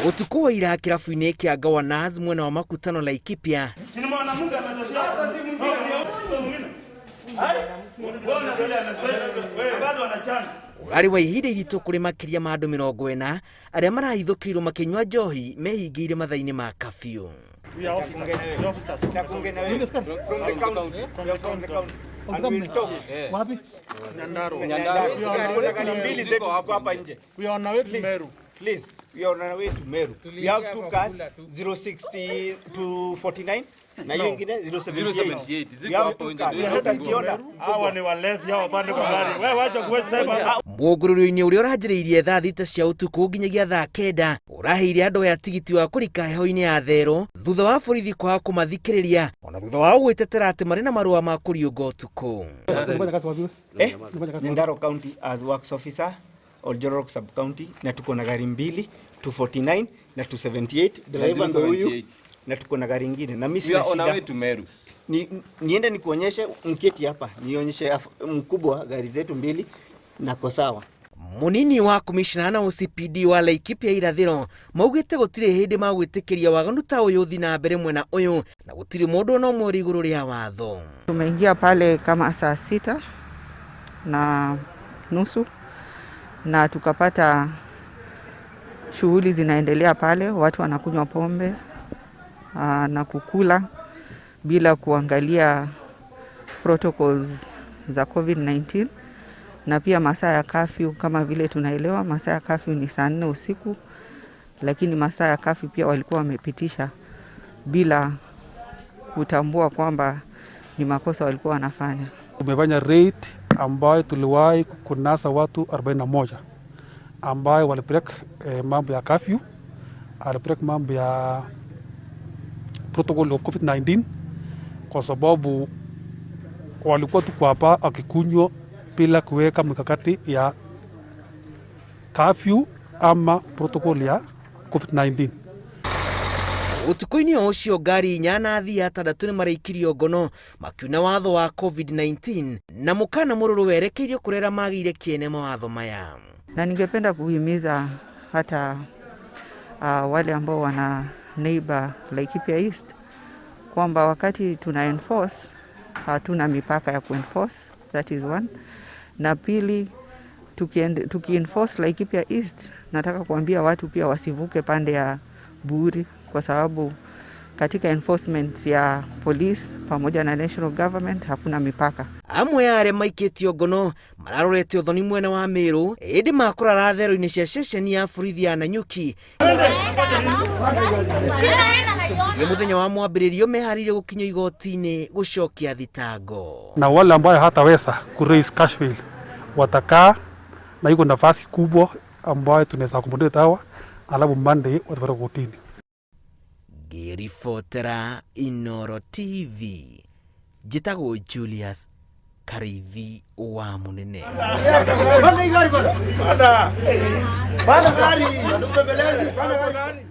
Ũtukũ wa ira kĩrabu-inĩ kĩa Gawanas mwena wa Makutano Laikipia ũrarĩ wa ihinda iritũ kũrĩ makĩria ma andũ 40 arĩa marahithũkĩirwo makĩnyua njohi mehingĩire mathaa-inĩ ma kabiũ. We are officers. We are officers. From the county. We are from the county. And we will talk. Wapi? Nyandarua. Kuna gari mbili zetu ziko hapa nje. We are on our way to Meru. Please, we are on our way to Meru. We have two cars, 060 to 49 na hiyo ingine 078. 078. We have two cars. Utaziona. Hawa ni walevi hawa pande kwa gari. Wewe wacha kuwaste time hapa. Mũngũrũrio-inĩ ũrĩa ũranjĩrĩirie thaa 6 cia ũtukũ nginyagia thaa 9 ũraheire andũ aya tigiti wa kũrika heho-inĩ ya therũ thutha wa borithi kwaga kũmathikĩrĩria ona thutha wao gwĩtetera atĩ marĩ na marũa ma kũriũnga ũtukũ. Eh? Nyandarua County as works officer Oljorok sub county na tuko na gari mbili 249 na 278, driver ndo huyu 078. Na tuko na gari ingine na mimi We sina are on our way shida. to Meru. Niende nikuonyeshe, mketi hapa nionyeshe mkubwa gari zetu mbili nako sawa. Munini wa komishona na OCPD wa Laikipia irathĩro maugĩte gũtirĩ hĩndĩ magwĩtĩkĩria waganu ta ũyũ ũthiĩ na mbere mwena ũyũ na gũtirĩ mũndũ ona ũmwe ũrĩ igũrũ rĩa watho. Tumeingia pale kama saa 6:30 na tukapata shughuli zinaendelea pale, watu wanakunywa pombe na kukula bila kuangalia protocols za COVID-19 na pia masaa ya kafyu. Kama vile tunaelewa masaa ya kafyu ni saa 4 usiku, lakini masaa ya kafyu pia walikuwa wamepitisha bila kutambua kwamba ni makosa walikuwa wanafanya. Tumefanya raid ambayo tuliwahi kunasa watu 41 ambayo walibreak mambo ya curfew, walibreak mambo ya protocol of COVID-19 kwa sababu walikuwa tu kwa hapa akikunywa bila kuweka mikakati ya curfew ama protocol ya COVID-19. Ũtukũ-inĩ o ũcio ngari 4 na athii 6 nĩ maraikirio ngono makiuna watho wa COVID-19 na mũkana mũrũrũ werekeirio kũrĩ arĩa magĩire kĩene mawatho maya. Na ningependa kuhimiza hata wale ambao wana neighbor Laikipia East kwamba wakati tuna enforce hatuna mipaka ya kuenforce, that is one. Na pili, tukienforce Laikipia East, nataka kuambia watu pia wasivuke pande ya Buuri kwa sababu katika enforcement ya police pamoja na national government hakuna mipaka. Amwe ya arĩa maikĩtio ngono mararorete ũthoni mwena wa Meru ĩndĩ makũrara thero-inĩ cia ceceni ya borithi ya Nanyuki nĩ mũthenya wa mwambĩrĩrio meharĩirie gũkinyio igoti-inĩ gũcokia thitango. Na wale ambayo hataweza ku raise cash bail watakaa na iko nafasi kubwa ambayo tunaweza accommodate hawa, alafu Monday watapelekwa kotini. Ngĩribotera Inooro TV njĩtagwo Julius Kariithi wa Mũnene. Panda gari. Panda gari. Panda gari.